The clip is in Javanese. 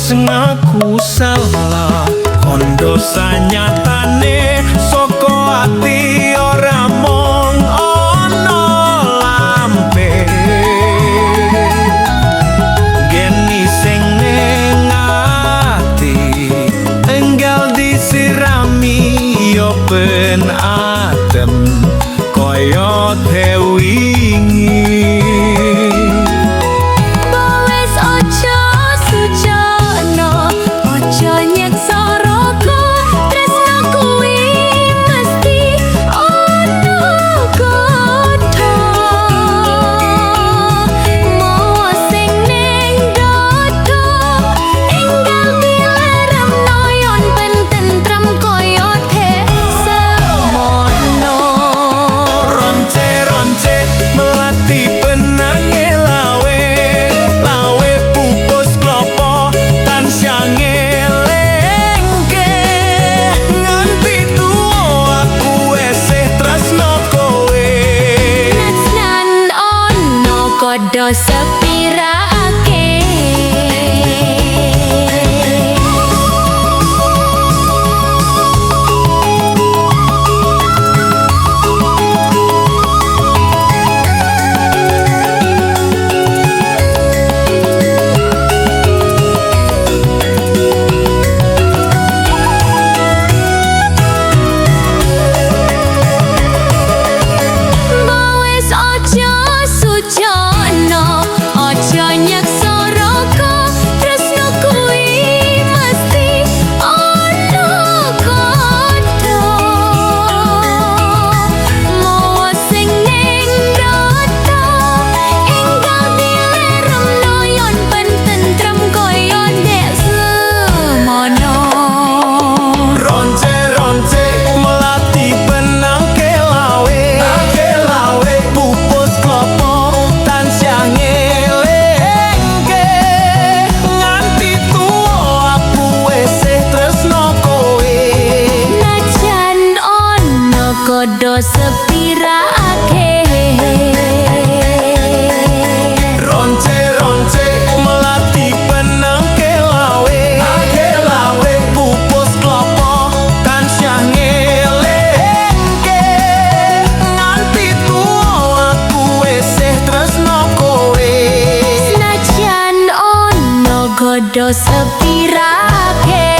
Wis ngaku salah, kondo sanyatane saka ati ora mung ana lampe. Geni sing ning ati enggal disirami yo ben adem kaya wingi. Wes ojo sujono, ojo nyeksa raga, tresno kuwi mesti ono godho. Mawa sing ning dada, enggal dileremno yon ben tentrem kaya semono. Ronce ronce melati benange lawe, lawe pupus klopo tansah ngelingke. Nganti tuwa aku esih tresno kowe. Najan ono kodho sepirake. Wes ojo sujono, ojo nyeksa raga, tresno kuwi mesti ono kodho. Mawa sing ning dada, enggal dileremno yon ben tentrem kaya ndek semono. Ronce ronce melati benang lawe, lawe pupus klopo tansah ngelingke. Nganti tuwa aku esih tresno kowe. Najan ono kodho sepirake. Ronce ronce melati benang lawe, lawe pupus klopo tansah ngelingke. Nganti tuwa aku esih tresno kowe. Najan ono kodho sepirake.